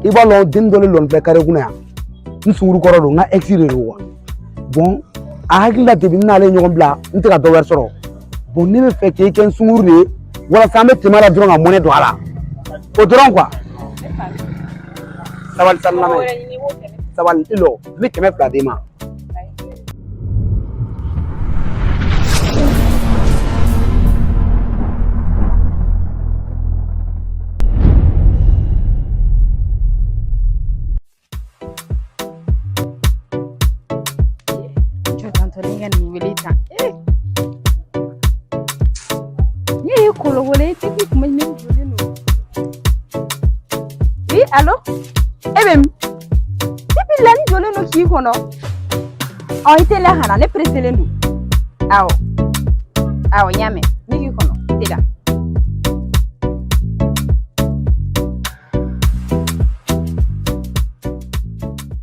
I b'a lɔn den dɔ le lɔnin filɛ kare kunna yan, n sunguru kɔrɔ don, n ka ex de don quoi. Bon, a hakili la depuis n n'ale ye ɲɔgɔn bila, n tɛ ka dɔ wɛrɛ sɔrɔ. Bon, ne bɛ fɛ k'e kɛ n sunguru de ye walasa an bɛ tɛmɛ a la dɔrɔn ka mɔnɛ don a la, o dɔrɔn quoi. Sabali sa, lamɛn, sabali, i lɔ, n bɛ 200 d'e ma. Jɔ tantɔ ne ka nin wele tan. Ne ye kolokolo ye depuis kuma ne jɔlen don. Oui, allo? E bɛ min? Depuis la n jɔlen don k'i kɔnɔ. Ɔ, i teliya ka na, ne pereselen don. Awɔ. Awɔ, n y'a mɛn. Ne k'i kɔnɔ, teliya.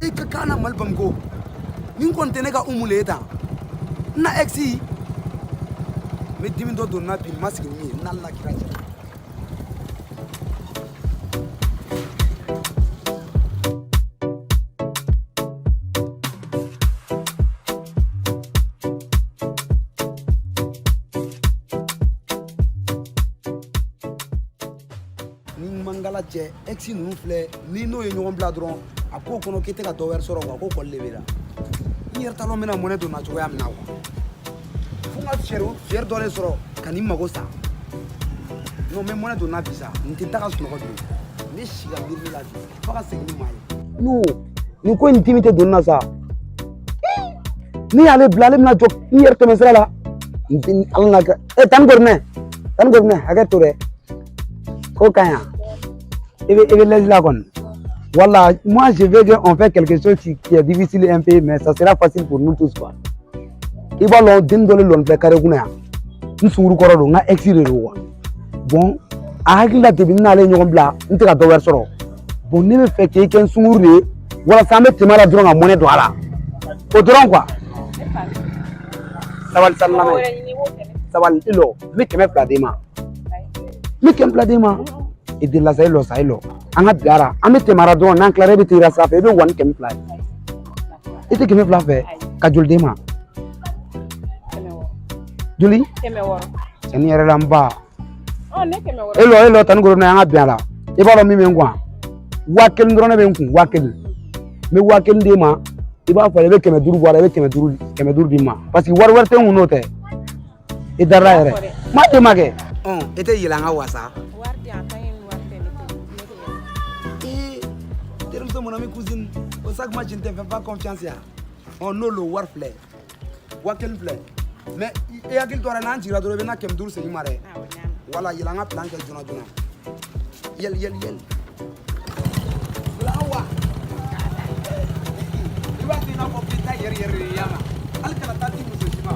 I ka kan na Mali Bamakɔ nin kɔni tɛ ne ka Umu le ye tan, n na ex n bɛ dimi dɔ don n na bi, n ma sigi ni min ye, n n'Ala kira cɛ. Ni mangala cɛ, ex ninnu filɛ, ni n'o ye ɲɔgɔn bila dɔrɔn, a k'o kɔnɔ k'i tɛ ka dɔ wɛrɛ sɔrɔ quoi, ko kɔli de b'i la. N yɛrɛ t'a lɔn n bɛna mɔnɛ don n na cogoya min na quoi, fo n ka fiyɛri dɔ de sɔrɔ ka nin mago sa. Non, n bɛ mɔnɛ don n na bi sa, n tɛ da ka sunɔgɔ bilen, n bɛ si ka miiri la bi fo ka segin ni maa ye. Non, nin ko in dimi tɛ don n na sa. Ni y'ale bila, ale bɛna jɔ n yɛrɛ tɛmɛ sira la. N tɛ ala n'a kɛ. E tani gorinɛ, tani gorinɛ, hakɛ to dɛ. Ko ka ɲi, i bɛ lɛsi la kɔni. Voilà, moi je veux qu'on fait quelque chose qui est difficile un peu, mais ça sera facile pour nous tous quoi. I b'a lɔn den dɔ le lɔnin filɛ kare kunna yan, n sunguru kɔrɔ don, n ka ex de don quoi. Bon, a hakili la depuis n n'ale ye ɲɔgɔn bila, n tɛ ka dɔ wɛrɛ sɔrɔ. Bon, ne bɛ fɛ k'e kɛ n sunguru de ye walasa an bɛ tɛmɛ a la dɔrɔn ka mɔnɛ don a la, o dɔrɔn quoi. Sabali sa, lamɛn, sabali, i lɔ, n bɛ 200 d'e ma, n bɛ 200 d'e ma. I delila sa, i lɔ sa, i lɔ, an ka bila la, an bɛ tɛmɛ a la dɔrɔn. N'an tilara, e bɛ t'i sira fɛ, i bɛ wa ni 200 ye. I tɛ 200 fɛ ka joli d'e ma? Joli? 600. Cɛnni yɛrɛ la, n ba. Ɔ, ne 600. E lɔ, e lɔ, tani koro, an ka bɛn a la. I b'a dɔn min bɛ n kun, 1000 dɔrɔn ne bɛ n kun, 1000. N bɛ 1000 d'e ma, i b'a fɔ i bɛ 500 bɔ a la, i bɛ 500, 500 d'i ma, parce que wari wɛrɛ tɛ n kun n'o tɛ. I darila yɛrɛ, n m'a d'e ma kɛ. E tɛ yɛlɛ an ka wasa. Wari di yan, tant que wari tɛ, ne tɛ ne tɛ yɛlɛ. Ee, terimuso, mon ami, cousine, o sac ma, je ne te fais pas confiance ya. Ɔ, n'o lo, wari filɛ, 1000 filɛ, mais i hakili to a la, n'an jiginna dɔrɔn, i bɛ na 500 segin ma dɛ. Awɔ, n y'a mɛn. Wala, yɛlɛ, an ka plan kɛ joona joona. Yɛlɛ, yɛlɛ, yɛlɛ. Awa, i b'a kɛ i n'a fɔ k'i ta yɛrɛ yɛrɛ de ye, yala hali kana taa di muso si ma.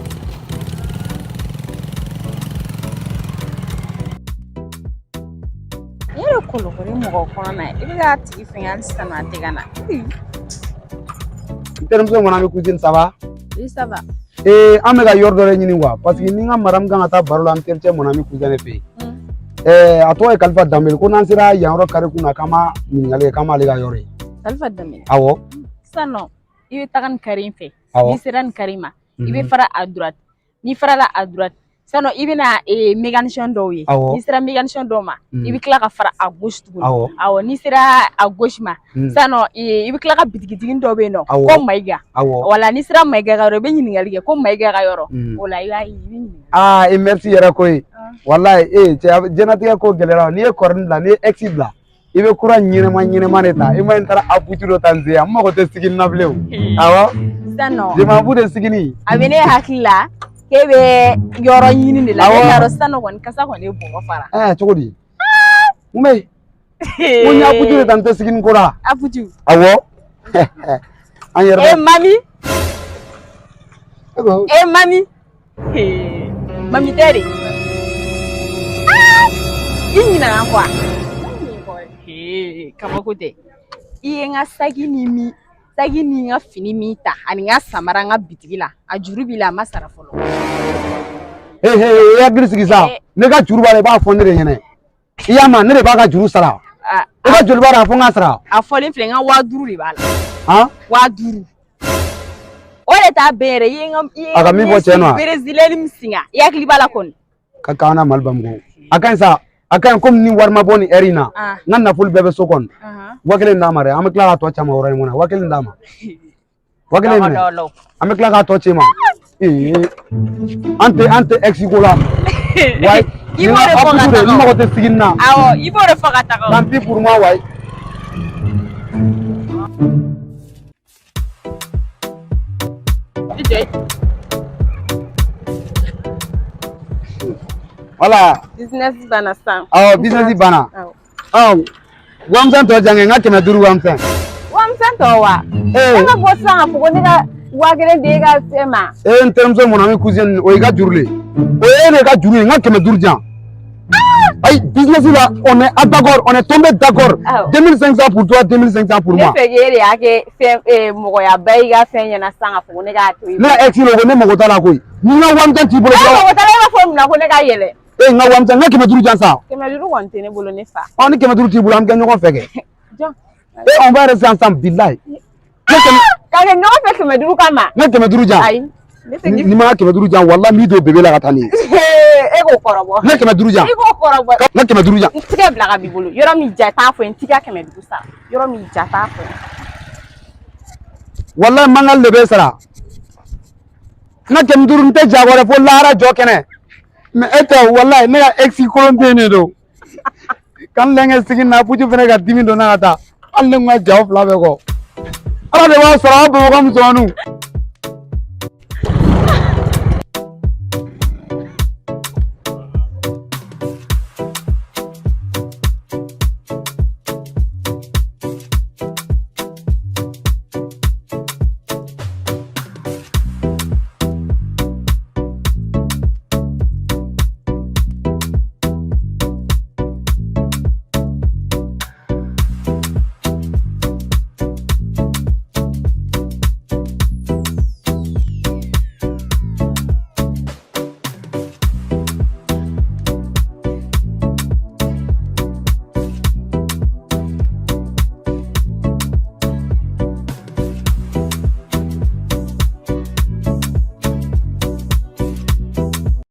Ne yɛrɛ kolokolo mɔgɔ kɔnɔ na, i bɛ k'a tigi fɛngɛ hali sisan a tɛ ka na. N terimuso, mon ami, cousine, ça va? Oui, ça va. Ee, an bɛ ka yɔrɔ dɔ de ɲini quoi, parce que ni n ka madame kan ka taa baro la n tericɛ, mon ami, cousin de fɛ yen. Ɛɛ, a tɔgɔ ye Kalifa Danbele. Ko n'an sera yan yɔrɔ kare kun na, k'an b'a ɲininkali kɛ, k'an b'ale ka yɔrɔ ye. Kalifa Danbele? Awɔ. Sisan nɔ, i bɛ taga nin kare in fɛ. Awɔ. N'i sera nin kare in ma, i bɛ fara à droite. N'i farala à droite, sisan nɔ, i bɛna mécanicien dɔw ye. Awɔ. N'i sera mécanicien dɔw ma, i bɛ tila ka fara à gauche tuguni. Awɔ. Awɔ, n'i sera à gauche ma, sisan nɔ, i bɛ tila ka bitigitigi dɔ bɛ yen nɔ. Awɔ. Ko Mayiga. Awɔ. Wala, n'i sera Mayiga ka yɔrɔ, i bɛ ɲininkali kɛ ko Mayiga ka yɔrɔ. O la i b'a ye, i bɛ ɲininkali. Aa, e merci yɛrɛ koyi. Walayi, ee cɛ, diɲɛlatigɛ ko gɛlɛyara. N'i ye kɔrɔni bila, n'i ye ex bila, i bɛ kura ɲɛnɛma ɲɛnɛma de ta. I ma ye, n taara aputu dɔ ta n sen yan, n mago tɛ sigini na bilen o. Awɔ. Sisan nɔ, je m'en fous de sigini. A bɛ ne hakili la k'e bɛ yɔrɔ ɲini de la. Awɔ. Ne t'a dɔn sisan nɔ kɔni, kasa kɔni ye bɔgɔ fara. Ɛɛ, cogo di? Mun bɛ yen? Ko n ye aputu de ta, n tɛ sigini ko la. Aputu. Awɔ, an yɛrɛ. E mami. Bɛ E mami. Mami tɛ de. Ah! I ɲinɛna n kɔ wa? Kabako tɛ. I ye n ka saki ni min, saki ni n ka fini min ta ani n ka samara n ka bitigi la, a juru b'i la, a ma sara fɔlɔ. He he, i hakili sigi sa. Ne ka juru b'a la, i b'a fɔ ne de ɲɛna. I y'a mɛn, ne de b'a ka juru sara. A I ka joli b'a la, a fɔ n ka sara. A fɔlen filɛ, n ka 5000 de b'a la. Han? 5000. O de t'a bɛn yɛrɛ. I ye n ka i ye A ka min fɔ tiɲɛ don wa? Brésilien min singa. I hakili b'a la kɔni. Ka k'an na Mali Bamuko. A ka ɲi sa. A ka ɲi komi ni wari ma bɔ nin heure in na. N ka nafolo bɛɛ bɛ so kɔnɔ. 5000 d'a ma dɛ. An bɛ tila k'a tɔ ci a ma yɔrɔ in kɔnɔ. 5000 d'a ma. 5000 minɛ. An bɛ tila k'a tɔ ci ma. Ee. An tɛ ex ko la. Wayi. I b'o de fɔ ka taga. N mago tɛ sigini na. Awɔ, i b'o de fɔ ka taga. Tant pis pour moi, wayi. I jɔ. Voilà. Business banna sisan. Awɔ, business banna. Awɔ. Ɔ, wamisɛn tɔ diyan kɛ, n ka 500 wamisɛn. Wamisɛn tɔ wa? Ee. E ka bɔ sisan k'a fɔ ko ne ka 5000 di e ka fɛn ma. E n terimuso mon ami cousine, o y'i ka juru le. O ye e de ka juru ye, n ka 500 di yan. Ayi, business la, on est d'accord, on est tombé d'accord. Awɔ. 2500 pour toi, 2500 pour Ne moi. fɛ k'e de y'a kɛ fɛn mɔgɔyaba y'i ka fɛn ɲɛna sisan k'a fɔ ko ne k'a to yen. Ne ka ex ko ne mago t'a la koyi. Ni n ka wamisɛn t'i bolo E dɔrɔn. mago t'a la, e b'a fɔ mun na ko ne ka yɛlɛ? E n ka wamisɛn, n ka 500 di yan sa. 500 kɔni tɛ ne bolo, ne fa. Ɔ, ni 500 t'i bolo, an bɛ kɛ ɲɔgɔn fɛ kɛ. Jɔn. E, on va rester ensemble, bilahi. Ne kɛmɛ Ka kɛ ɲɔgɔn fɛ 500 kama. n ka 500 di yan. Ayi. Ne tɛ Ni ma 500 di yan, walahi n b'i don bébé la ka taa ni ye. E k'o kɔrɔbɔ. Ne 500 di yan. I k'o kɔrɔbɔ. N ka 500 di yan. N tigɛ bila ka b'i bolo. Yɔrɔ min ja t'a fɔ n t'i ka 500 sara. Yɔrɔ min ja t'a fɔ. Walahi mankan de bɛ sara. N ka 500, n tɛ jago wɛrɛ fo lahara jɔ kɛnɛ. Mais e tɛ, walahi ne ka ex kolon den de don. Ka n lɛnkɛ sigi na putu fɛnɛ ka dimi don n na ka taa. Hali ne kun ka jaw fila bɛɛ kɔ. Ala de b'a sɔrɔ aw Bamakɔ musomaninw.